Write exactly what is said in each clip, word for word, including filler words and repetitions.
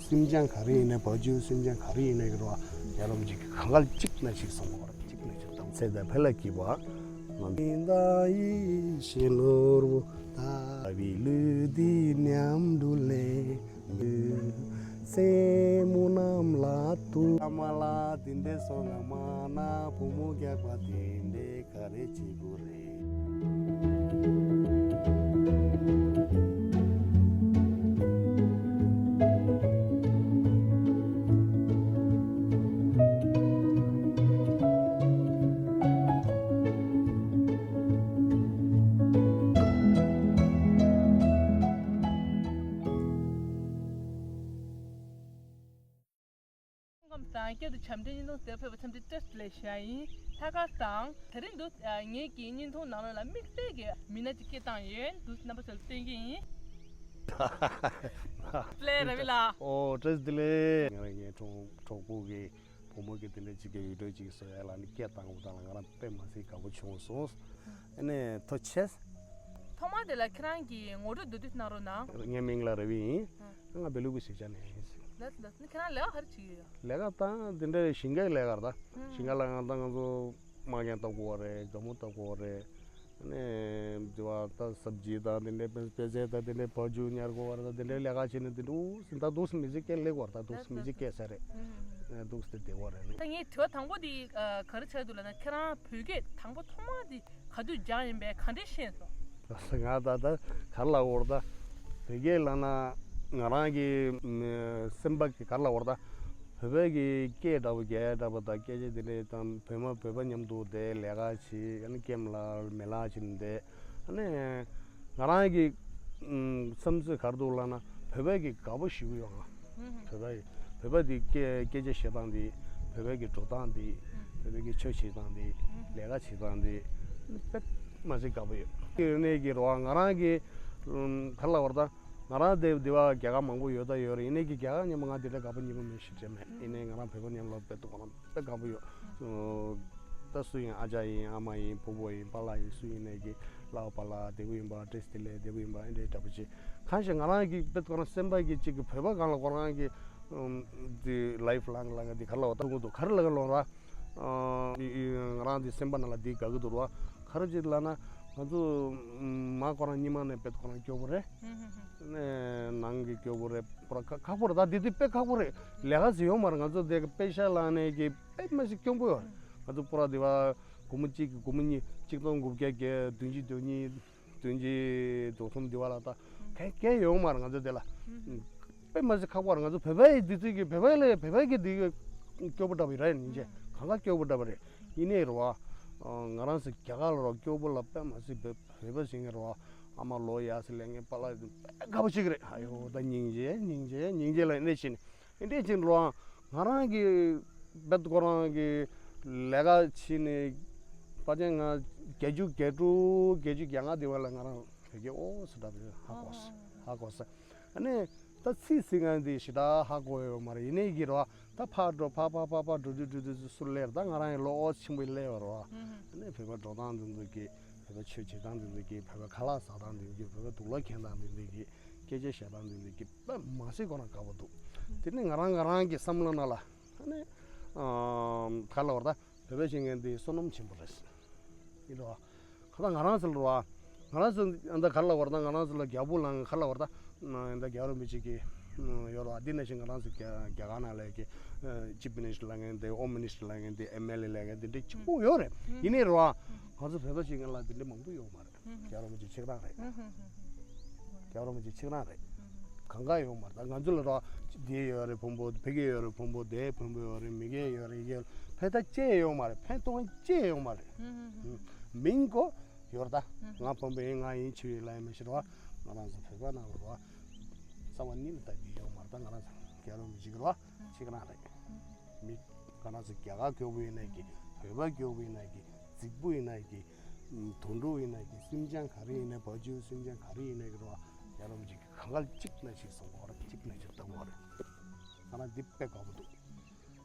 སེམས་ཅན་ག་རེ་ཡིན་ནའི་བ་ཅུ་སེམས་ཅན་ག་རེ་ཡིན་ནའི་རོ། ཡ་རོམ་ཅིག་གང་ག་གཅིག་ན་ཅིག་སོང་བ་ར་གཅིག་ན་ཅིག་དམ་ཚེ་དང་ཕེ་ལ་གི་བ། ང་མི་ད་ཡི་ཤེས་ནོར་བུ་ད་བི་ལུ་དི་ཉམས་འགྲུལ་ལེ། སེ་མུ་ནམ་ལ་ཏུ་ཨ་མ་ལ་དི་འདྲེ་སོ་ང་མ་ན་བུ་མོ་རྒྱག་པ་དི་འདྲེ། ག་རེ་བྱེད་དགོས་རེད། སྐུ་ཁམས་བཟང་། བསྐྱར་དུ་བྱམས་སྒྲོལ་བརྙན་ཐུང་མཛད་ཕེབས་པ་འཚམས་འདྲི་བཀྲ་ཤིས་བདེ་ལེགས་ཞུ་ཡ་ཡིན། ལྷག་དཀར་དང་དེ་རིང་འདུག་ངེད་ཀྱི་བརྙན་ཐུང་ནང་ལོགས་ལ་དམིགས་བསལ་གྱི་མི་སྣ་ཅིག་སྐད་བཏང་ཡོད་འདུག་རྣམ་པ་ཚོར་སྟོན་གྱི་ཡིན། ལས་ར་བི་ལ། ཨོ་བཀྲ་ཤིས་བདེ་ལེགས། ང་རང་ངའི་གྲོགས་གྲོགས་པོ་གི་བུ་མོ་གི་དེ་འདྲ་ཅིག་གི་ཡུལ་གྲོས་ཅིག་བཟོ་ཡ་ལ་ནི་སྐད་བཏང་བ་དང་ལ་ང་རང་དཔེ་མ་སྲིད་དགའ་པོ་བྱུང་སོང་། ཨ་ནི་ཐུགས་རྗེ་ཆེ། ཐོག་མར་དེ་ལ་ཁྱེད་རང་གི་ངོ་སྤྲོད་མདོར་བསྡུས་གནང་རོགས་གནང་། ངའི་མིང་ལ་ར་བི་ཡིན། ཨ། ང་བེ་ལུ་གུ་ཞིག་ཆ་ནས་ཡིན། ལགས་ལགས། ཁྱེད་རང་ལས་ཀ་ག་རེ་བྱེད་ཀྱི་ཡོད། ལས་ཀ་དང་དེ་འདྲའི་ཞིང་ཁའི་ལས་ཀ་རེད་ད། ཨ། ཞིང་ཁ་ལ་ཡང་ད་ང་ཚོ་དམག་རྒྱང་བཏབ་དགོས་པ་རེད། སྒ་སྨུག་བཏབ་དགོས་པ་རེད། ཨ་ནི་དེ་བ་ད་སབ་ཇི་དང་དེ་འདྲའི་པེ་པེ་ཙེ་དང་དེ་འདྲའི་བ་ཅུ་ཉར་དགོས་པ་རེད། ད་དེ་འདྲའི་ལས་ཀ་བྱས་ནས་དེ་འདྲ་འུ་སི་ད་འདུག་སེ་མི་ཚེ་སྐྱེལ་ལེགས་པ་རེད། ད་འདུག་སེ་མི་ཚེ་སྐྱེལ་ས་རེད། ཨ། འདུག་སེ་བསྡད་པ་རེད། ད་ངས་དྲི་བ་དང་པོ་འདི་ག་རེ་ཆགས་འདུག་ལབ་ན། ཁྱེད་རང་བོད་སྐད་དང་པོ་ཐོག་མ་འདི་ག་དུས་སྦྱངས་ཡིན་པས་ག་འདྲས་ཤེས་སོང་། ང་ད་ལྟ་ག་རེ་ལབ་དགོས་རེད་ད། བོད་སྐད་ལབ་ན་ང་རང་གི་སེམས་པ་གི་ག་རེ་ལབ་དགོས་རེད་ད། བོད་པའི་གི་སྐད་འདྲ་པོ་རྒྱ་འདྲ་པོ་དང་སྐད་ཆ་དེ་འདྲ་དང་བོད་མ་བོད་པ་མཉམ་དུ་དེ་ལས་ཀ་བྱེད། ཨ་ནི་ཀེམ་ལ་མེ་ལ་བྱེད་དེ། ཨ་ནི་ང་རང་གི་བསམ་ཚུལ་ག་རེ་འདུག་ལབ་ན་བོད་པའི་གི་དགའ་པོ་ཞེ་པོ་ཡོད་ང་། བོད་པའི་བོད་པ་དེ་སྐད་སྐད་ཆ་བཤད་སྟངས་དེ། བོད་པའི་གི་འགྲོ་སྟངས་དེ། བོད་པའི་གི་ཆོས་བྱེད་སྟངས་དེ། ལས་ཀ་བྱེད་སྟངས་དེ། དཔེ་མ་སྲིད་དགའ་པོ་ཡོད། དེ་ནས་གི་རོ་ང་རང་གི་ག་རེ་ལབ་དགོས་རེད་ད། ང་རང་དེ་དེ་བ་རྒྱ་གར་མང་པོ་ཡོད་ད་ཡོད་རེད། ཡིན་ནའི་གི་རྒྱ་གར་མཉམ་པོ་ང་དེ་འདྲ་དགའ་པོ་ཉིད་པོ་མེད་ཤི་བྱས་མེད། ཡིན་ནའི་ང་རང་བོད་པ་མཉམ་ལ་དཔེ་ཏོག་ཁོ་རང་དཔེ་དགའ་པོ་ཡོད། ད་སུ་ཡིན། ཨ་ཅག་ཡིན། ཨ་མ་ཡིན། ཕུ་བོ་ཡིན། པཱ་ལགས་ཡིན། སུ་ཡིན་ནའི་གི་ལགས་པཱ་ལགས་བདེ་པོ་ཡིན་པ། བཀྲ་ཤིས་བདེ་ལེགས། བདེ་པོ་ཡིན་པ། ཨེ་འདྲའི་འདྲ་པོ་ཅིག་གང་ཞིག་ང་རང་གི་དཔེ་ཁོ་རང་སེམས་པ་གི་ཅིག་གི་བོད་པ་གང་ལ་ཁོ་རང་གི་དེ་ལའིཕ་ལང་ལ་ག་དེ་ག་རེ་ལབ་དགོས་ད། གུ་དུ་ག་རེ་ལབ་དགོས་ལོང་ར། ང་རང་དེ་སེམས་པ་ནང་ལ་དེ་དགའ་གི་འདུག་ར། ག་རེ་ཅིག་ལབ་ན་ང་ཚོ་མ་ཁོ་རང་སྔོན་མ་ནས་དཔེ་ཁོ་རང་སྐྱོ་པོ་རེད། ནས་ནང་གི་སྐྱོ་པོ་རེད། པུ་ར་ཁ་ཁག་པོ་རེད། ད་དེ་དུས་དཔེ་ཁག་པོ་རེད། ལས་ཀ་ཟེར་ཡོད་མ་རེད། ང་ཚོ་དེ་གི་དཔེ་ཤ་ལག་ནས་གི་དཔེ་མ་ཞིག་སྐྱོ་པོ་ཡོད་རེད། ང་ཚོ་པུ་ར་དེ་བ་སྒོར་མོ་གཅིག་གི་སྒོར་མོ་གཉིས། གཅིག་སྟོང་དགུ་བརྒྱ་བརྒྱད། བདུན་ཅུ་དོན་གཉིས། བདུན་ཅུ་དོན་གསུམ་དེ་བ་ལ་ད་གས་གས་ཡོད་མ་རེད། ང་ཚོ་དེ་ལ་དཔེ་མ་ཞིག་ཁག་པོ་རེད། ང་ཚོ་བོད་པའི་དེ་དུས་ཀྱི་བོད་པའི་ལས་བོད་པའི་གི་དེ་གི་སྐྱོ་པོ་འདྲ་པོ་རེད། ཡིན་ཅེ་གང་ག་སྐྱོ་པོ་འདྲ་པོ་རེད། ཡིན་ནའི་རེད་བ། ང་རང་ཚོ་རྒྱ་གར་ལ་རོ་སྐྱོ་པོ་ལ་དཔེ་མ་ཞིག་བོད་བོད་པ་ཞིག་ཡིན་རེད་བ། ཨ་མ་ལོ་ཡག་སེ་ལས་ངན་པ་ལ་དཔེ་དགའ་པོ་ཞིག་རེད། ཨ་ཡོ་ད་སྙིང་རྗེ་སྙིང་རྗེ་སྙིང་རྗེ་ལ་ཡིན་ནའི་ཕྱིན། ཨེ་འདྲས་ཅིག་འགྲོ་ཨང་། ང་རང་གི་བེད་ཁོ་རང་གི་ལས་ཀ་བྱས་ནས་ཕལ་ཆེར་ང་བརྒྱད་ཅུ་གྱ་དྲུག་བརྒྱད་ཅུ་གྱ་ལྔ་དེ་བ་ལ་ང་རང་བོད་སྐད་ཨོ་སི་འདྲ་པོ་ཧ་གོ་སོང་། ཧ་གོ་སོང་། ཨ་ནི་ད་ཚིག་ཟིན་ང་འདི་ཞེ་དྲག་ཧ་གོ་ཡོད་མ་རེད། ཡིན་ནའི་གི་རོ་ད་ཕར་འགྲོ་ཕར་ཕར་ཕར་ཕར་འགྲོ་དུས་འགྲོ་དུས་སུ་སླེབས། ད་ང་རང་གི་ལོ་ཨོ་ཆེན་པོ་སླེབས་པ་རོ། ཨ་ནི་བོད་པ་འགྲོ་སྟངས་འདི་ཚོ་གི་བོད་པ་ཆོས་བྱེད་སྟངས་འདི་ཚོ་གི་བོད་པ་ཁ་ལག་ཟ་སྟངས་འདི་ཚོ་གི་བོད་པ་དུག་ལོག་འཁྱེར་སྟངས་འདི་ཚོ་གི་སྐད་ཆ་བཤད་སྟངས་འདི་ཚོ་གི་དཔེ་མ་སྲིད་ཁོ་རང་དགའ་པོ་འདུག་དེ་ནི་ང་རང་ང་རང་གི་བསམ་བློ་ནང་ལ་ཨ་ནི་ག་ལ་བར་ད་བོད་པ་ཞིག་ངན་དེ་བསོད་ནམས་ཆེན་པོ་རེད། ཡིན་རོ། ཁ་ད་ང་རང་ཚོ་ལ་རོ། ང་རང་ཚོ་ཨ་ད་ག་ལ་བར་ད་ང་རང་ཚོ་ལ་རྒྱལ་པོ་ལ་ག་ལ་བར་ད་ཨ་ད་རྒྱལ་བ་རིན་པོ་ཆེ་གི་ཡོད་རོ། འདི་ནས་ཞིག་ང་རང་ཚོ་རྒྱ་རྒྱ་གར་ནང་ལ་གི་ཅིབ་མི་ནི་སི་ཊར་ལ་ངན་དེ་ཨོམ་མི་ནི་སི་ཊར་ལ་ངན་དེ་ཨེམ་ཨེལ་ཨེ་ལ་ངན་དེ་འདྲ་ཆེན་པོ་ཡོད་རེད། ཡིན་ནའི་རོ། ང་ཚོ་བོད་པ་ཞིག་ངན་ལ་དེ་འདྲ་མང་པོ་ཡོད་མ་རེད། རྒྱལ་བ་རིན་པོ་ཆེ་ཆིག་རང་རེད། རྒྱལ་བ་རིན་པོ་ཆེ་ཆིག་རང་རེད། གང་ག་ཡོད་མ་རེད། ད་ང་ཚོ་ལ་རོ། འདི་ཡོད་རེད་ཕུང་པོ། བོད་སྐད་ཡོད་རེད་ཕུང་པོ། དེ་ཕུང་པོ་ཡོད་རེད། མི་སྐད་ཡོད་རེད། ཡོད་ཕན་ཐོགས་ཅི་ཡོད་མ་རེད། ཕན་ཐོགས་ཅི་ཡོད་མ་རེད། མིང་གོ་ཡོད་རེད། ད་ང་ཕུང་པོ་ཡིན། ང་ཡིན་ཆི་ཡིན་ལ་ཡིན་མི་ཤེས་རོ། ང་རང་ཚོ་བོད་པ་ནང་ལ་རོ། རྩ་བ་ཉིད་ནས་ད་འདི་ཡོད་མ་རེད། ད་ང་རང་ཚོ་རྒྱལ་བ་རིན་པོ་ཆེ་གི་རོ། ཆིག་རང་རེད། མི་ག་ན་ཚོ་རྒྱ་གར་སྐྱོ་པོ་ཡིན་ནའི་གི། བོད་པ་སྐྱོ་པོ་ཡིན་ནའི་གི། རྫིག་པོ་ཡིན་ནའི་གི། དུད་འགྲོ་ཡིན་ནའི་གི། སེམས་ཅན་ག་རེ་ཡིན་ནའི། བ་ཅུ་སེམས་ཅན་ག་རེ་ཡིན་ནའི་གི་རོ། ཡ་རོམ་ཅིག་གི་གང་ག་གཅིག་ན་ཅིག་སོང་གོ་ར། གཅིག་ན་ཅིག་བཏང་གོ་ར། ང་རང་འདི་དཔེ་དགའ་པོ་འདུག་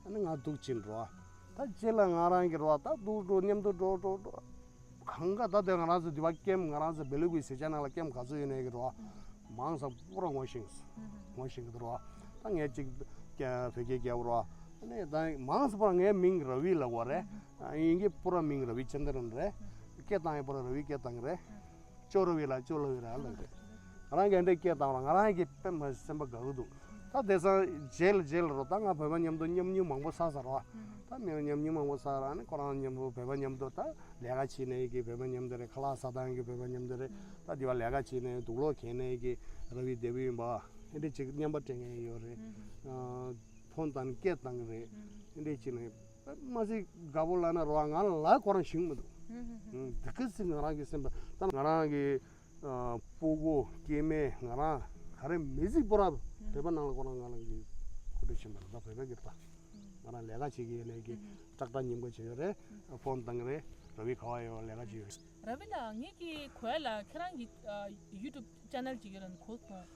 ཨ་ནི་ང་འདུག་ཅིན་རོ། ད་རྗེས་ལ་ང་རང་གི་རོ། ད་འདུག་འགྲོ་མཉམ་དུ་འགྲོ་འགྲོ་འགྲོ། གང་ག་ད་དེ་ང་རང་ཚོ་འདི་བ་ཀེམ་ང་རང་ཚོ་བེ་ལུ་གུའི་ཟེར་བྱ་ནང་ལ་ཀེམ་ག་ཚོད་ཡོད་ནའི་གི་རོ། མང་ས་པུ་ར་ངོ་ཤེས་སོང་། ངོ་ཤེས་གི་འདུག་རོ། ད་ ད་ངས་གཅིག་བོད་སྐད་རྒྱབ་རོགས། ཨ་ནི་ད་མང་ཆེ་བ་ངའི་མིང་ར་བི་ལབ་པ་རེད། ཨ་ཡིན་གྱི་པུ་ར་མིང་ར་བི་ཅན་དྲན་རེད། སྐད་བཏང་ཡས་པུ་ར་ར་བི་སྐད་བཏང་གི་རེད། ཅོ་ར་བི་ལ་ཅོ་ལ་བི་ར་ལབ་རེད། ང་རང་གིས་འདྲ་སྐད་བཏང་ར་ང་རང་གི་དཔེ་མ་སེམས་པ་དགའ་གི་འདུག་ད་དེང་སང་རྗེས་ལ་རྗེས་ལ་རོ། ད་ང་བོད་པ་མཉམ་དུ་མཉམ་ཉིན་མང་པོ་བསགས་ཚར་རོ། ད་མི་མཉམ་ཉིན་མང་པོ་བསགས་ར། ཨ་ནི་ཁོ་རང་མཉམ་དུ་བོད་པ་མཉམ་དུ་ད་ལས་ཀ་བྱེད་ནས་ཀྱི་བོད་པ་མཉམ་དུ་རེད། ཁ་ལག་ཟ་སྟངས་ཀྱི་བོད་པ་མཉམ་དུ་རེད། ད་དེ་བ་ལས་ཀ་བྱེད་ནས་དུག་ལོག་གྱོན་ནས་ཀྱི་ར་བི་དེ་བི་ཡིན་པ། ཨེ་འདྲ་ཅིག་བརྙན་པར་སྤྲད་མཁན་ཡོད་རེད། ཨ་ཕོན་བཏང་སྐད་བཏང་གི་རེད། ཨེ་འདྲ་ཅིག་ནས་མ་ཟིག་དགའ་པོ་ལབ་ན་རོ། ང་ལ་ལ་ཁོ་རང་ཞིག་མི་འདུག་ཨ་དེ་ག་ཟིག་ང་རང་གི་སེམས་པ་ད་ང་རང་གི་ཨ་སྤུ་གུ་སྐྱེ་དམན་ང་རང་ག་རེ་མི་ཟིག་པོ་ར་བོད་པ་ནང་ལ་ཁོ་རང་ང་རང་གི་གོ་སྒྲིག་བྱེད་མ་རེད། ད་བོད་པ་གི་ད་ང་རང་ལས་ཀ་བྱེད་ཀྱི་ཡོད་ནས་ཀྱི་ཏག་ཏག་ཉིན་ག་བྱེད་ཡོད་རེད། ཕོན་བཏང་གི་རེད། ར་བི་ག་བ་ཡོད་ལས་ཀ་བྱེད་ཡོད། ར་བི་ལགས། ངེད་ཀྱིས་གོ་ཡ་ལ་ཁྱེད་རང་གི་ཨ་ཡུ་ཊུབ་ཅེ་ནལ་ཅིག་ཡོད་ལ་གོ་སོང་།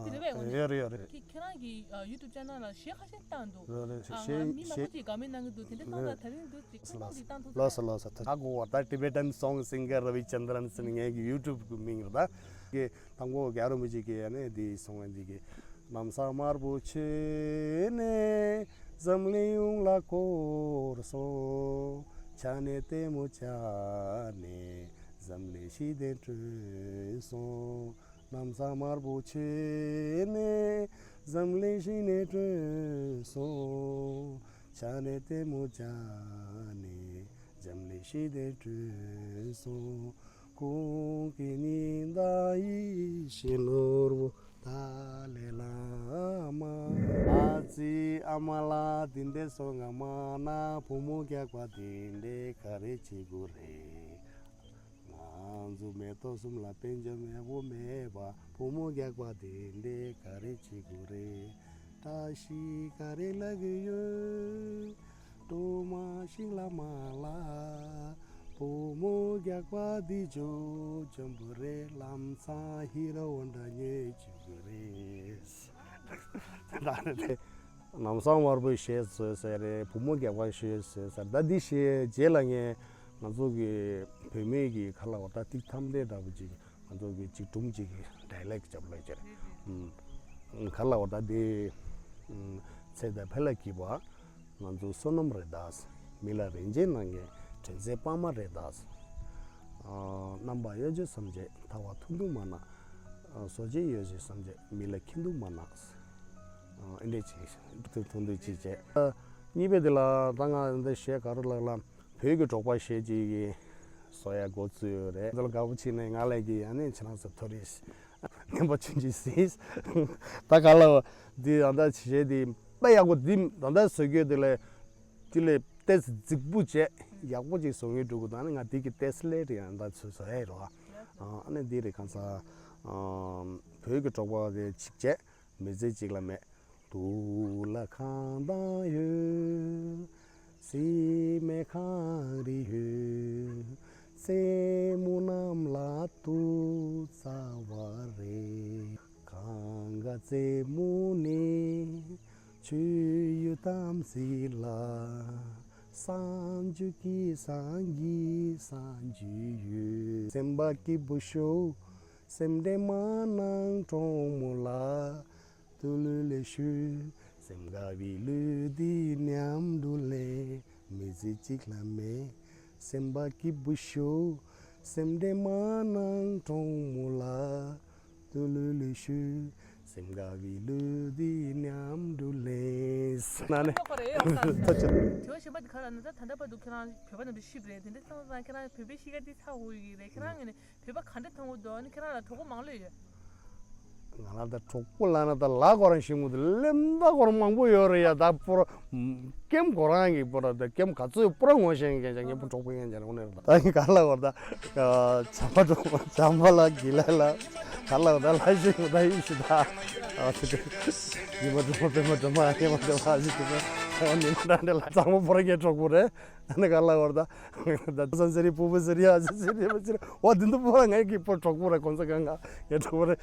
དེ་རེད་པས། འོ་ནི་ཡོད་རེད་ཡོད་རེད། ཁྱེད་ཁྱེད་རང་གི་ཨ་ཡུ་ཊུབ་ཅེ་ནལ་ལ་གཞས་ཁ་ཤས་བཏང་འདུག་རེད་རེད། ཨ་གཞས་ང་མི་མང་པོ་གཞས་ཅིག་དགའ་མོས་གནང་གི་འདུག་དེ་འདྲ་བཏང་ན་ད་རིང་འདུག་ཅིག་ཚོགས་ཁང་ཅིག་བཏང་ཐུབ་ལགས་སོ་ལགས་སོ། ད་གོ་བ་ད་Tibetan song singer Ravichandran ཟེར་ནས་ངའི་གི་ཡུ་ཊུབ་གི་མིང་རེད། ད་ང་གི་ཡུ་ཊུབ་གི་མིང་རེད། ད་གི་དང་པོ་རྒྱལ་བ་རིན་པོ་ཆེ་གི་ཨ་ནི་འདི་གསུང་བ་འདི་གི། ལམ་བཟང་དམར་པོ་ཆེ་ནས་འཛམ་གླིང་ཡོངས་ལ་བསྐོར་སོང་། ཕྱག་ནས་ལྟད་མོ་བྱས་ནས་འཛམ་གླིང་ཞི་བདེ་སྤྲོད་སོང་། ལམ་བཟང་དམར་པོ་ཆེ་ནས་འཛམ་གླིང་ཞི་བདེ་སྤྲོད་སོང་། ཕྱག་ནས་ལྟད་མོ་བྱས་ནས་འཛམ་གླིང་ཞི་བདེ་སྤྲོད་སོང་། གོང་གི་ཉི་ཟླ་ཡི་བཞིན་ནོར་བུ་ཏཱ་ལའི་བླ་མ། ཨ་ཙི་ཨ་མ་ལགས། དེ་འདྲ་སོང་ང་མ་ན། བུ་མོ་རྒྱགས་པ་དེ་འདྲ་ག་རེ་བྱེད་དགོས་རེད། ང་ཚོ་མེ་ཏོག་གསུམ་ལ་དཔལ་འབྱོར་མེད་པོ་མེད་པ། བུ་མོ་རྒྱགས་པ་དེ་འདྲ་ག་རེ་བྱེད་དགོས་རེད། བཀྲ་ཤིས་ག་རེ་ལབ་གི་ཡོད། སྲུང་མ་ཤིང་ལ་མ་ལ། བུ་མོ་རྒྱགས་པ་འདི་ཇོ་ཇོ་བོ་རེད། ལམ་སང་ཧི་རོ་ཧོན་ཌ་ཉོས་བཅུག་གི་རེད། ད་ནི་དེ་ལམ་སང་དམར་པོའི་གཞས་བཟོས་ཟེར་རེད། བུ་མོ་རྒྱགས་པ་གཞས་བཟོས་ཟེར། ད་འདི་གཞས་རྗེས་ལ་ངས་ང་ཚོ་གི་བོད་མི་གི་ཁ་ལ་བ་ད་ཏིག་ཐམ་དེ་འདྲ་པོ་ཅིག་ང་ཚོ་གི་ཅིག་སྒྲུང་ཅིག་གི་ཌའི་ལེག་ཊི་རྒྱབ་ལ་ཅེར། ཨུམ། ག་ལ་བ་ད་དེ་ཨུམ་ཚེ་འདི་ཕ་ལ་སྐྱིད་པ། ང་ཚོ་བསོད་ནམས་རེ་དག་མི་ལ་རིན་ཆེན་གནང་མཁན་དྲིན་ཆེན་དཔའ་མ་རེ་དག་ཨ་རྣམ་པ་གཡོ་སྒྱུ་སེམས་ཅན་ཐར་པ་ཐུབ་འདུག་མ་གནང་། ཨ་གཟུགས་ཅན་གཡོ་སྒྱུ་སེམས་ཅན་མི་ལ་ཁྱིམ་འདུག་མ་གནང་། ཨ་ཨེ་འདྲས་ཅིག་ཐུག་ཐུག་འདུག་ཅིག་བྱས། ཨ་གཉིས་པའི་དེ་ལ་ད་ང་འདི་གཞས་ག་རེ་ལབ་ལ། བོད་ཀྱི་འབྲོག་པ་གཞས་ཅིག་གི་བཟོ་ཡ་འགོ་བཙུགས་ཡོད་རེད། འདི་ལ་དགའ་པོ་བྱས་ནས་ང་ལ་གི་ཡང་ནས་ཕྱི་ནང་ས་མཐོ་རིས་ངན་པ་ཆུང་ཆུང་ཟིག་ད་ག་ལ་བ་འདི་ད་ལྟ་གཞས་འདི་དཔེ་ཡག་པོ། འདི་ད་ལྟ་བཟོ་རྒྱུ་འདི་ལས་འདི་ལས་ཏེས་རྫིག་པོ་བྱས་ཡག་པོ་ཅིག་བཟོ་ངེས་འགྲོ་གི་འདུག་ཨ་ནི་ང་འདི་གི་ཏེས་ལས་རེད། ཡང་ད་ཚོད་བཟོ་ཡ་རོ། ཨ་ནི་འདི་རེད། གང་ཟག་བོད་ཀྱི་འབྲོག་པ་རེད་ཅིག་བྱས། མི་ཚེ་གཅིག་ལ་མེད། དུག་ལ་ཁང་དང་ཡོད། སི་མེ་ཁང་རི་ཡོད། རྩེད་མོ་གནམ་ལ་ཏུ་རྩ་བ་རེད། གང་ག་རྩེད་མོ་ནི་ཆུ་ཡུ་དམ་སི་ལ། སང་ཇུ་ཀི་སང་གི་སང་ཇུ་ཡོད། སེམས་པ་སྐྱིད་པོ་ཤོག་སེམས་ཁྲལ་མ་གནང་གྲོགས་མོ་ལ། ཏུ་ལུ་ལེ་ཤུ། སེམས་དགའ་བའི་ལུས་འདི་མཉམ་དུ་ལེན། མི་ཚེ་གཅིག་ལ་མེད། སེམས་པ་སྐྱིད་པོ་ཤོག་སེམས་ཁྲལ་མ་གནང་གྲོགས་མོ་ལ། ཏུ་ལུ་ལེ་ཤུ། སེམས་དགའ་བའི་ལུས་འདི་མཉམ་དུ་ལེན། ན་ནི། ཐུགས་རྗེ་ཆེ། དྲི་བ་གཞན་པ་འདི་ག་ལ་ན་ད་ད་ལྟ་བར་དུ་ཁྱེད་རང་བོད་པ་རྣམས་ཀྱི་གཤིས་པ་རེད། དེ་འདྲ་སོང་ཙང་ཁྱེད་རང་བོད་པའི་གཤིས་ཀ་འདི་ཚ་བོ་ཡི་རེད། ཁྱེད་རང་ངོས་ནས་བོད་པ་ག་འདྲ་མཐོང་གི་འདུག་ཨ་ནི་ཁྱེད་རང་ལ་གྲོགས་པོ་མང་ལོས་ཡོད། ང་ལ་ད་གྲོགས་པོ་ལབ་ན་ད་ལ་གོ་རང་ཤེས་མོ་དེ་ལེམ་ད་གོ་རང་མང་པོ་ཡོད་རེད་ཡ། ད་པོ་ར་ཀེམ་གོ་རང་གི་པོ་ར་ད་ཀེམ་ག་ཚོད་པོ་ར་ངོ་ཤེས་མཁན་ཅང་ངེད་པོ་གྲོགས་པོ་ཡིན་ཅང་ངོ་ནས་རེད། ད་ཡིན་ག་ལ་གོ་ད་བྱམས་པ་གྲོགས་པོ་བྱམས་པ་ལ་གི་ལ་ལ་ག་ལ་གོ་ད་ལ་ཤེས་མོ་ད་ཡིན་ཤི་ད་ཨ་ཤི་ད་ཡིན་མ་གྲོགས་པོ་པེ་མ་གྲོགས་མ་ཨ་ཁེ་མ་གྲོགས་པོ་ཨ་ཤི་ད་ཨ་ནི་ད་འདྲ་ལ་གཙང་མོ་པོ་ར་ངའི་གྲོགས་པོ་རེད། ཨ་ནི་ག་ལ་བར་ད། ད་སན་ཟེར་རི་པུ་པུ་ཟེར་རི་ཨ་ཟེར་ཟེར་རི་མ་ཟེར་རི། འོ་དེ་འདུག་པོ་ལ་ངའི་གི་པོ་གྲོགས་པོ་ར་གོང་ས་གང་ག་ངའི་གྲོགས་པོ་རེད།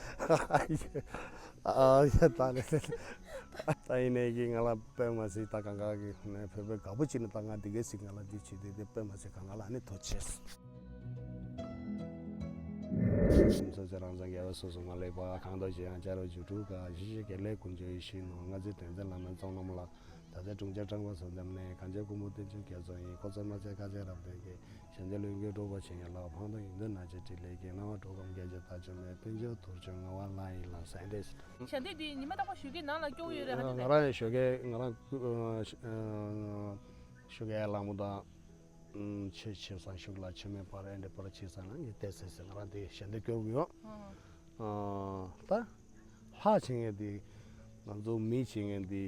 ཨ་ཡེ་ད་ལེ་ད་ཡིན་ནའི་གི་ང་ལ་དཔེ་མ་སྲིད་ད་གང་ག་གི་ནས་བོད་པའི་དགའ་པོ་བྱེད་ནི་ད་ང་དེ་གའི་སྲིད་ང་ལ་འདི་བྱེད་དེ་དེ་དཔེ་མ་སྲིད་གང་ག་ལ་ཨ་ནི་ཐོ་ཆེས། ཚོད་ཚོད་རང་བཙན་རྒྱལ་བ་སོ་སོ་མ་ལེགས་པ་གང་དུ་ཞེ་ཡང་བྱ་རོག་ཇུ་ཀྲུག་ག་ཞི་ཞི་དགེ་ལེགས་ཀུན་སྤྱོད་ཡིད་བཞིན་ནོར། མངའ་ཚེ་དོན་མཛད་བླ་མའི་གཙོ་རྣམས་ལ། ད་ལྟའི་དྲུང་ཆེ་སྤྲང་པོ་བཟོ་འདེམས་ནས་གང་བྱས་ཀུན་པོ་བསྟན་ཆོས་རྒྱ་མཚོ་ཡིན། ཁོ་ཚོ་མ་ཚད་ཁ་ཆེ་རབ་བརྟན་གྱི་ཞལ་འདེབས་ལུས་འགུལ་སྒྲུབ་པ་ཆེན་ཡོད་ལ། ཕང་ཐང་ཡོན་ཏན་སྣ་ཆེ་ཕྲིན་ལས་ཀྱི་སྣང་བ་འགྲོ་ཁམས་རྒྱ་ཆེ་ད་ཆོ་མེད་བསྟན་ཆོས་ཐུར་ཆོས་ངག་དབང་ལྷ་ཡི་ལ་ཟེར་འདྲེས། ཞལ་འདེབས་འདི་ཉི་མ་རྟག་པར་ཞོགས་ཀས་ནང་ལ་སྐྱོ་བོ་ཡོད་རེད་ཧ་ཅང་། ང་རང་ཡང་ཞོགས་ཀས་ང་རང་ཞོགས་ཀས་ལངས་པ་དང་ཆོས་ཆེ་བསང་ཞུགས་ལ་ཆོས་མེད་པར་ཨེ་འདྲེ་པར་ཆེ་བསང་ལ་ངས་བལྟས་ཟེར་ཟེར་ང་རང་དེ་ཞལ་འདེབས་སྐྱོར་གི་ཡོད། ད། ལྷ་བྱེད་མཁན་དེ། ང་ཚོ་མི་བྱེད་མཁན་དེ།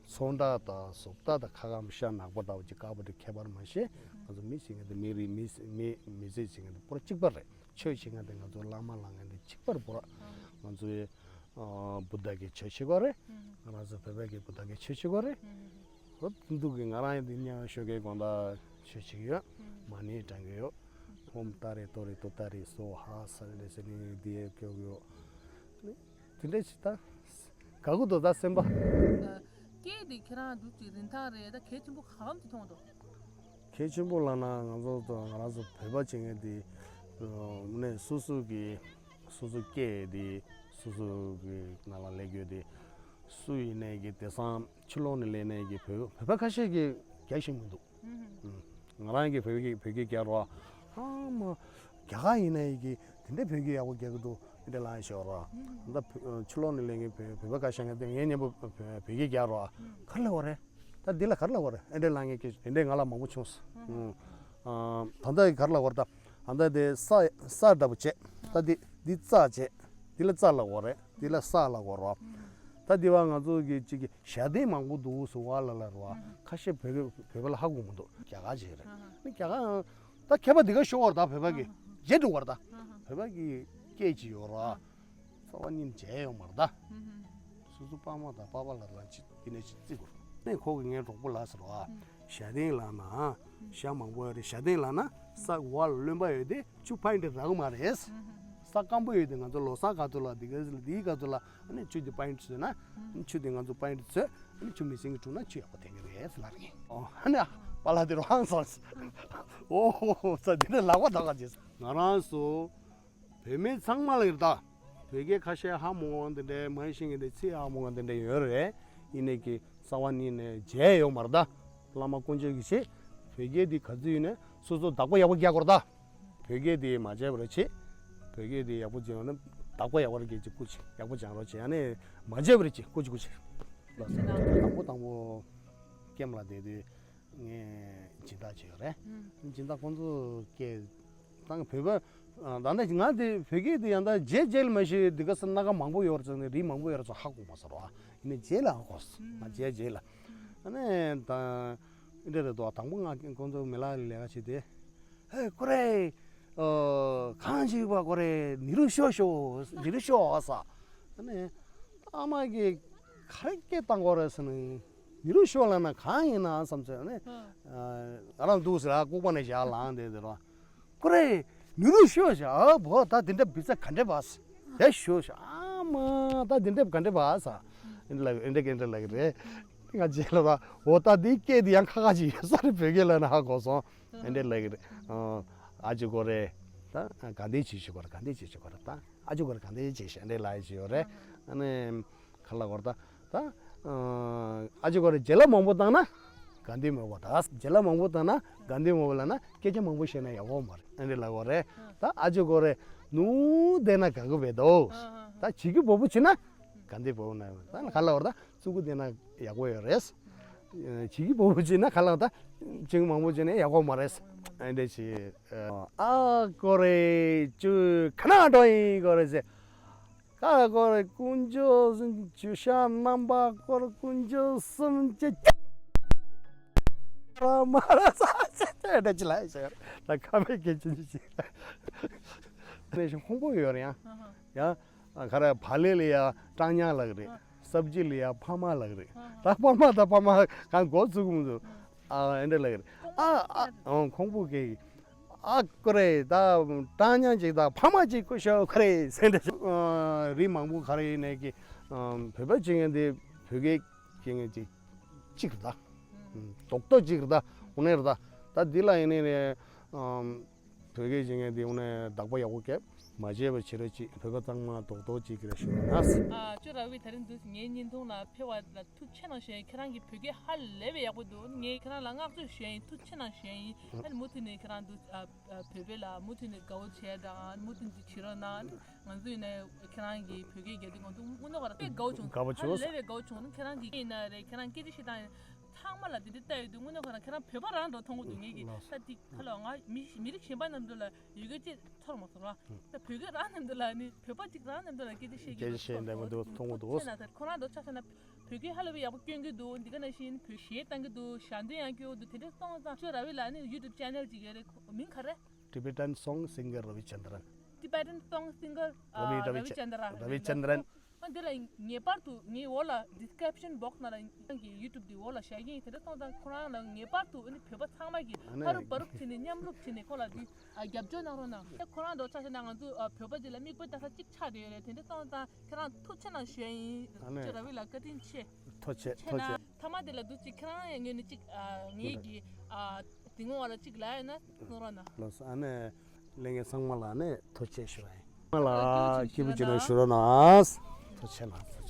ཚོང་བདག་དང་བཟོ་ལྟ་དང་ཁ་སྐམ་ཤ་ནག་པོ་ལྟ་བུ་ཅིག་དཀར་པོ་དེ་ཁྱད་པར་མ་ཤེས། ང་ཚོ་མི་བྱེད་མཁན་དེ་མི་རིགས་མི་མི་མི་ཚེ་བྱེད་མཁན་དེ་པོ་ར་གཅིག་པ་རེད། ཆོས་བྱེད་མཁན་དེ་ང་ཚོ་བླ་མ་ལངས་མཁན་དེ་གཅིག་པ་རེད་པོ་ར། ང་ཚོའི་བུདྡྷ་གི་ཆོས་བྱེད་དགོས་རེད། ང་རང་ཚོ་བོད་པ་གི་བུདྡྷ་གི་ཆོས་བྱེད་དགོས་རེད། འོ་འདུག་གི་ང་རང་ཡང་འདི་ཉལ་ཞོགས་ཀས་དགོང་དག་ཆོས་བྱེད་ཀྱི་ཡོད། མ་ཎི་བགྲང་གི་ཡོད། ཨོཾ་ཏཱ་རེ་ཏོ་རེ་ཏོ་ཏཱ་རེ་སྭཱ་ཧཱ་ཟེར་ནས་ཟེར་ནས་འདི་ཡས་སྐྱོར་གི་ཡོད། དེ་འདྲ་ཞིག་ད་དགའ་གི་འདུག་ད་སེམས་པ། སྐད་འདི་ཁྱེད་རང་འདུག་ཅིག་རིན་ཐང་རེད་ད་གལ་ཆེན་པོ་གང་དུ་མཐོང་འདུག་གལ་ཆེན་པོ་ལབ་ན་ང་ཚོ་ང་རང་ཚོ་བོད་པ་བྱེད་མཁན་དེ་ནས་སོ་སོ་གི་སོ་སོ་སྐད་དེ་སོ་སོ་གི་ནང་ལ་སླེབས་ཡོད་དེ་སུ་ཡིན་ནའི་གི་དེང་སང་ཕྱི་ལོགས་ནས་སླེབས་ནའི་གི་བོད་བོད་པ་ཁ་ཤས་ཀྱིས་རྒྱག་ཤེས་མི་འདུག་ང་རང་གི་བོད་སྐད་བོད་སྐད་རྒྱག་རོགས་ཨ་མ་རྒྱ་གར་ཡིན་ནའི་གི་དེ་འདྲའི་བོད་སྐད་ཡག་པོ་རྒྱག་གི་འདུག་དེ་འདྲ་ལབ་ཤོག་རོགས། ད་ཕྱི་ལོགས་ནས་སླེབས་མཁན་བོད་བོད་པ་ཁ་ཤས་ཀྱིས་ངའི་མཉམ་པོ་བོད་སྐད་རྒྱག་རོགས་ག་རེ་ལབ་དགོས་རེད། ད་འདི་ལ་ག་རེ་ལབ་དགོས་རེད། ཨེ་འདྲའི་ལབ་མཁན་སྐད་ཆ་དེ་འདྲའི་ང་ལ་མང་པོ་བྱུང་སོང་། ཨ་ད་ལྟ་ག་རེ་ལབ་དགོས་རེད། ད་ཨ་ད་དེ་ས་ས་འདྲ་པོ་བྱས། ད་འདི་འདི་ཙ་བྱས། འདི་ལ་ཙ་ལབ་དགོས་རེད། འདི་ལ་ས་ལབ་དགོས་རེད། ད་འདི་བ་ང་ཚོ་གི་གཅིག་གི་ཞྭ་སྡེ་མང་པོ་འདུག་ཟེར་བ་ལ་ལ་རེད་བ། ཁ་ཤས་བོད་བོད་པ་ལ་ཧ་གོ་མི་འདུག་རྒྱ་གར་ཅིག་རེད། ནི་རྒྱ་གར་ད་མཁས་པ་འདི་ག་ཤོར་བ་རེད། ད་བོད་པ་གི་བརྗེད་འགྲོ་བ་རེད། ད་བོད་པ་གི་སྐད་ཅིག་ཡོད་རེད། རྩ་བ་ཉིད་མཇལ་ཡོད་མ་རེད་ད། སོ་སོ་པ་མ་དང་པ་པ་ལ་ལ་ཅི་ཡིན་ནའི་ཅི་བརྩི་དགོས། ནས་ཁོ་གི་ངའི་གྲོགས་པོ་ལ་ཟེར་བ། ཞྭ་སྡེ་ལབ་ན་ཞྭ་མང་པོ་ཡོད་རེད། ཞྭ་སྡེ་ལབ་ན་ས་འོག་ལ་རློན་པ་ཡོད་དེ་ཆུ་ཕ་ཡིན་དེ་རག་གི་མ་རེད། ས་སྐམ་པོ་ཡོད་དེ་ང་ཚོ་ལོ་གསར་ག་ཚོད་ལ་འདི་ག་ཚོད་ལ་འདིའི་ག་ཚོད་ལ་ཨ་ནི་ཆུ་དེ་ཕ་ཡིན་བཟོས་ན་ཆུ་དེ་ང་ཚོ་ཕ་ཡིན་བཟོས་ཨ་ནི་ཆུ་མེ་ཤིན་གྱིས་འཁྲུ་ན་ཆུ་ཡག་པོ་ཐོན་གི་རེད་ལབ་རེད། ཨོ་ཨ་ནི་པཱ་ལགས་དེ་རང་སོང་། ཨོ་ཧོ་ཧོ་ས་འདི་འདྲ་ལག་པ་ཐག་ག་བྱས། ང་རང་ཚོ་བོད་མི་ཚང་མ་ལ་ཡོད་ད། བོད་སྐད་ཁ་ཤས་ཧ་མ་གོ་བ་འདི་འདྲའི་མ་ཤེས་མཁན་དེ་ཚིག་ཧ་མ་གོ་བ་འདི་འདྲ་ཡོད་རེད། ཡིན་ནའི་གི་རྩ་བ་ཉིད་ནས་མཇལ་ཡོད་མ་རེད་ད། བླ་མ་དཀོན་མཆོག་གི་ཆེད་བོད་སྐད་འདི་ག་ཚོད་ཡིན་ནའི་སོ་སོ་བདག་པོ་ཡག་པོ་རྒྱག་དགོས་རེད་ད། བོད་སྐད་འདི་མ་བརྗེད་པར་བྱེད། བོད་སྐད་འདི་ཡག་པོ་བརྗེད་ཡོང་ན་བདག་པོ་ཡག་པོ་རྒྱག་ཅིག་སྐུ་མཁྱེན། ཡག་པོ་སྦྱང་རོགས་བྱེད། ཡང་ནས་མ་བརྗེད་པར་བྱེད་སྐུ་མཁྱེན་སྐུ་མཁྱེན། ལགས་སོ། དང་པོ་དང་པོ་ཀེམ་ལ་བསྡད་དུས། ངས་སྦྱིན་བདག་བྱས་ཡོད་རེད། སྦྱིན་བདག་ཁོང་ཚོ་སྐད་བཏང་བོད་པ། ད་ནི་ང་དེ་བོད་སྐད་དེ་ཡང་ད་རྗེས་རྗེས་ལ་མ་ཤེས་འདི་ག་སེ་སྣ་ཁ་མང་པོ་ཡོད་རེད་ཙང་ནས་རིགས་མང་པོ་ཡོད་རེད་ཙང་ཧ་གོ་མ་སོང་ར། ཡིན་ནའི་རྗེས་ལ་ཧ་གོ་སོང་། ང་རྗེས་རྗེས་ལ། ཨ་ནི་ད་འདི་རེད་དོ། དང་པོ་ང་ཁོང་ཚོ་མི་ལ་ལས་ཀ་བྱེད་དེ། ཧེ་ཀོ་རེ། གང་ཅིག་པ་ཀོ་རེ་ནི་རུ་ཤོ་ཤོ་ནི་རུ་ཤོ་ཨ་ས། ཨ་ནི། ཨ་མ་གི་ག་རེ་སྐད་བཏང་དགོས་རེད་ཟེར་ན། མི་རུ་ཤོ་ལབ་ན་གང་ཡིན་ན་བསམ་ཚེ་ནི། ང་རང་འདུག་ཟེར་ཨ་ལྐུགས་པ་ནས་ཞག་ལངས་བསྡད་དེ་རོ། ཀོ་རེ། མི་རུ་ཤོ་ཞག་ཨ་བོ་ད་དེ་འདྲ་བི་ཚ་ག་འདྲ་བ་ས། དེ་ཤོ་ཞག་ཨ་མ་ད་དེ་འདྲ་ག་འདྲ་བ་ས། ཨེ་འདྲ་ལ་ཨེ་འདྲ་ག་འདྲ་ལ་གི་རེད། ང་རྗེས་ལ་ར་འོ་ད་དེའི་སྐད་དེ་ཡང་ཁ་ཁ་ཅིག་ཡོད་ས་རེད། བོད་སྐད་ལབ་ན་ཧ་གོ་སོང་། ཨེ་འདྲ་ལ་གི་རེད། ཨ་ཅེ་ཀོ་རེ། ད་ག་འདྲ་བྱེད་ཤོག་གོ་ར་ག་འདྲ་བྱེད་ཤོག་གོ་ར་ད། ཨ་ཅེ་ཀོ་རེ་ག་འདྲ་བྱེད་ཤག་འདྲ་ལབ་ཡ་ཅིག་ཡོད་རེད། ཨ་ནི་ག་ལ་གོ་ར་ད། ད་ཨ་ཅེ་ཀོ་རེ་བརྗེད་ལ་མང་པོ་བཏང་ན་ག་འདི་མོ་བ་ད། བརྗེད་ལ་མང་པོ་བཏང་ན་ག་འདི་མོ་བ་ལབ་ན་སྐད་ཆ་མང་པོ་བཤད་ན་ཡག་པོ་མ་རེད། ཨ་འདྲ་ལ་གོ་རེད། ད་ཨ་ཅེ་ཀོ་རེ་ནུ་བསྡད་ན་དགའ་གི་བས་དོ། ད་བྱེད་ཀྱི་བོ་བོ་བྱེད་ན་ག་འདི་བོ་ན་ད་ག་ལ་གོ་ར་ད་བཙུགས་གི་བསྡད་ན་ཡག་པོ་ཡོད་རེད། བྱེད་ཀྱི་བོ་བོ་བྱེད་ན་ག་ལ་ད་བྱེད་ཀྱི་མང་པོ་བྱེད་ན་ཡག་པོ་མ་རེད། ཨ་འདྲ་བྱེད། ཨ་ཀོ་རེ་ཅུ་ཁ་ན་འགྲོ་ཡིན་ཀོ་རེ་ཟེར། ཀ་ཀོ་རེ་དཀོན་མཆོག་ཇོ་ཤ་རྣམ་པ་ཀོ་རེ་དཀོན་མཆོག་གསུམ་ཅེ་ར་མ་ར་ས་ཅེ་ཅེ་ད་ཅི་ལ་ཤ་ད་ཁ་མེད་སྐད་ཅན་ཅི་ཅི་ནས་ཤ་ཧོང་པོ་ཡོད་རེད་ཡ། ཡ་ཁ་ར་བ་ལེ་ལ་ཡ་སྤྲང་ཉག་ལགས་རེད། སབ་ཇི་ལ་ཡ་ཕ་མ་ལགས་རེད། ད་ཕ་མ་ད་ཕ་མ་གང་འགོ་ཚུགས་མི་འདུག་ཨ་ཨེ་འདྲ་ལགས་རེད། ཨ་ཨ་ཁོང་པོ་གི་ཨ་ཀོ་རེ་ད་སྤྲང་ཉག་ཅིག་ད་ཕ་མ་ཅིག་ཀོ་ཤོ་ཁ་རེ་ཟེར་འདྲ། རིགས་མང་པོ་ག་རེ་ཡིན་ནས་ཀྱི་བོད་པ་ཅིག་ཡིན་དེ་བོད་སྐད་ཀྱི་ངན་ཅིག་གཅིག་རེད་ད། རྡོག་རྡོག་གཅིག་རེད་ད། འོ་ནས་རེད་ད། ད་འདི་ལ་ཡིན་ནས་རེད། བོད་སྐད་ཀྱི་ངན་དེ་འོ་ནས་བདག་པོ་ཡག་པོ་བརྒྱབ། མ་བརྗེད་པ་བྱེད་རོགས་གྱིས། བོད་པ་ཚང་མ་རྡོག་རྡོག་གཅིག་རེ་ཞུ་རོགས་གནང་། ཨ་ཅོ་ར་བི། ད་རིང་འདུག་ངའི་བརྙན་ཐུང་ལ་ཕེབས་པ་ལ་ཐུགས་རྗེ་གནང་ཞུ་ཡིན། ཁྱེད་རང་གི་བོད་སྐད་ཧ་ལས་པའི་ཡག་པོ་འདུག་ངས་ཁྱེད་རང་ལ་བསྔགས་བརྗོད་ཞུ་ཡིན། ཐུགས་རྗེ་གནང་ཞུ་ཡིན། ཨ་ནི་མུ་མཐུད་ནས་ཁྱེད་རང་འདུག་ཨ་ཨ་བོད་པའི་ལ་མུ་མཐུད་ནས་དགའ་བོ་བྱས་དང་མུ་མཐུད་ནས་བྱེད་རོགས་གནང་། ང་ཚོ་ཡིན་ན་ཁྱེད་རང་གི་བོད་སྐད་རྒྱག་དུས་ང་ཚོ་དངོས་གནས་ཁོ་རང་དཔེ་དགའ་བོ་བྱུང་། དགའ་བོ་ཧ་བྱུང་། ལས་པའི་དགའ་བོ་བྱུང་། ཁྱེད་རང་གི་ཡིན་ན་རེད། ཁྱེད་རང་སྐད་ཆ་བཤད་སྟངས་ཚང་མ་ལ་འདི་འདྲ་ལྟ་ཡོད་དུས་དངོས་གནས་ཁོ་རང་ཁྱེད་རང་བོད་པ་རང་འདྲ་མཐོང་གི་འདུག་ངེད་ཀྱིས་ལགས་སོ། ད་འདི་ཁ་ལོ་ང་མི་མི་རིགས་གཞན་པ་རྣམས་ཚོ་ལ་ཡུལ་སྐད་ཅེས་ཚོར་མ་སོང་ར། ད་བོད་སྐད་རང་མཉམ་དུ་ལ་ནི་བོད་པ་གཅིག་རང་མཉམ་དུ་ལ་སྐད་ཆ་བཤད་ཀྱི་སྐད་ཆ་བཤད་འདྲ་པོ་འདུག་མཐོང་གི་འདུག་ཁྱེད་ན་ད་ཁོ་རང་འདྲ་ཆ་བཞག་ན་བོད་སྐད་ཧ་ལས་པའི་ཡག་པོ་སྐྱོན་གྱི་འདུག་འདི་ག་ནང་བཞིན་བོད་གཞས་བཏང་གི་འདུག་ཞལ་འདོན་ཡང་སྐྱོན་གྱི་འདུག་དེ་འདྲ་སོང་ཙང་ཁྱོད་ར་བི་ལ་ནི་YouTube channel གཅིག་ཡོད་རེད། མིང་ག་རེ། Tibetan Song Singer Ravi Chandran། Tibetan Song Singer Ravi Ravi Chandran། འདི་ལ་ངེས་པར་དུ་ངའི་འོག་ལ་description box ནང་ལ་ཁྱེད་རང་གི་YouTube དེ་འོག་ལ་བཞག་གི་ཡིན། དེ་འདྲ་སོང་ཙང་ཁོ་རང་ལ་ངེས་པར་དུ་ཨ་ནི་བོད་པ་ཚང་མ་གིས་ཨ་ནི་ཧ་རུབ་བ་རུབ་བྱས་ནས་མཉམ་རུབ་བྱས་ནས་ཁོ་ལ་འདི་ཨ་རྒྱབ་སྐྱོར་གནང་རོགས་གནང་། ཁོ་རང་འདྲ་ཆ་བཞག་ན་ང་ཚོ་ཨ་བོད་པ་འདི་ལ་མིག་དཔེ་ལྟ་ས་གཅིག་ཆགས་བསྡད་ཡོད་རེད། དེ་འདྲ་སོང་ཙང་ཁྱེད་རང་ཐུགས་རྗེ་གནང་ཞུ་ཡ་ཡིན། ཨ་ནི་ཅོ་ར་བི་ལ་བཀའ་དྲིན་ཆེ། ཐུགས་རྗེ་ཆེ། ཐུགས་རྗེ། མཐའ་མ་དེ་ལ་འདུག་ཅིག་ཁྱེད་རང་ཡང་ངོས་ནས་ཅིག་ཨ་ངེད་ཀྱི་ཨ་དེ་སྔོན་བ་ལ་ཅིག་ལབ་ཡོད་ན་གསུང་རོགས་གནང་། ལགས་སོ། ཨ་ནི་ལས་ངན་ཚང་མ་ལ་ནི་ཐུགས་རྗེ་ཆེ་ཞུ་བ་ཡིན། ཚང་མ་ལ་སྐྱིད་པོ་བྱུང་ན་ཞུ་རོགས་གནང་། ཐུགས་རྗེ་གནང་།